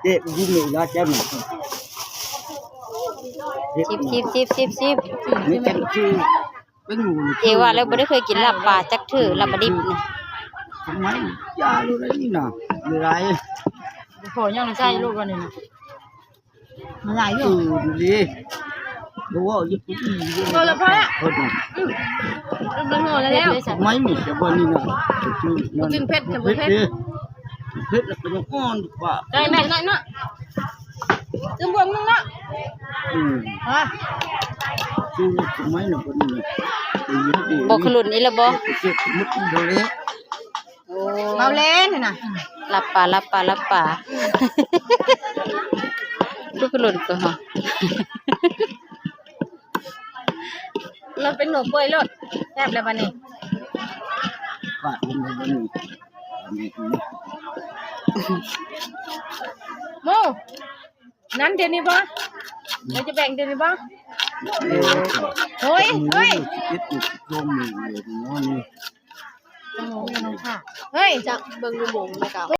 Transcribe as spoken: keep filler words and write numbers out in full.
เจ็บอยู่นี่ละเจ้าหน่อย สิบ สิบ สิบ สิบ สิบ ไม่จังคือเป็นหมู เจว่าแล้วบ่ได้เคยกินลาบปลาจักเทื่อ ลาบปลาดิบนะ ทำไมยาลูกนี่นะ ไม่ไร ขอยังใช่ลูกวันนี้นะ มันหลายอยู่ อืมดี บ่ว่าอยู่ดี พอแล้ว พอแล้ว เพิ่นน่ะ อืม มันหมดแล้ว ไม่มีแต่บ่นี่นะ กินเผ็ด เผ็ดเด้ เผ็ดแล้วก็ยังอ่อนกว่า ได้แม่น้อยเนาะ ซื้อบวงนึงเนาะ อืม ฮะ คือทำไมน่ะบ่นี่นะ บ่ขลุ่นอีหละบ่ เจ็บหมดเลย โอ้ เมาแลนนี่นะ ลาบปลา ลาบปลา ลาบปลา คือขลุ่นตัวหอ เราเป็นหนูป่วยโลด แซ่บแล้วบัดนี้ ปาดลงไปบนนี้ หมู่ นั้นเดี๋ยวนี้บ่ เราจะแบ่งเดี๋ยวนี้บ่ เออ โอ้ย โอ้ย เจ็บอยู่ตรงนี้เลยเนาะนี่ โอ้โห ค่ะ เฮ้ย จักเบิ่งดูหมงแล้วก็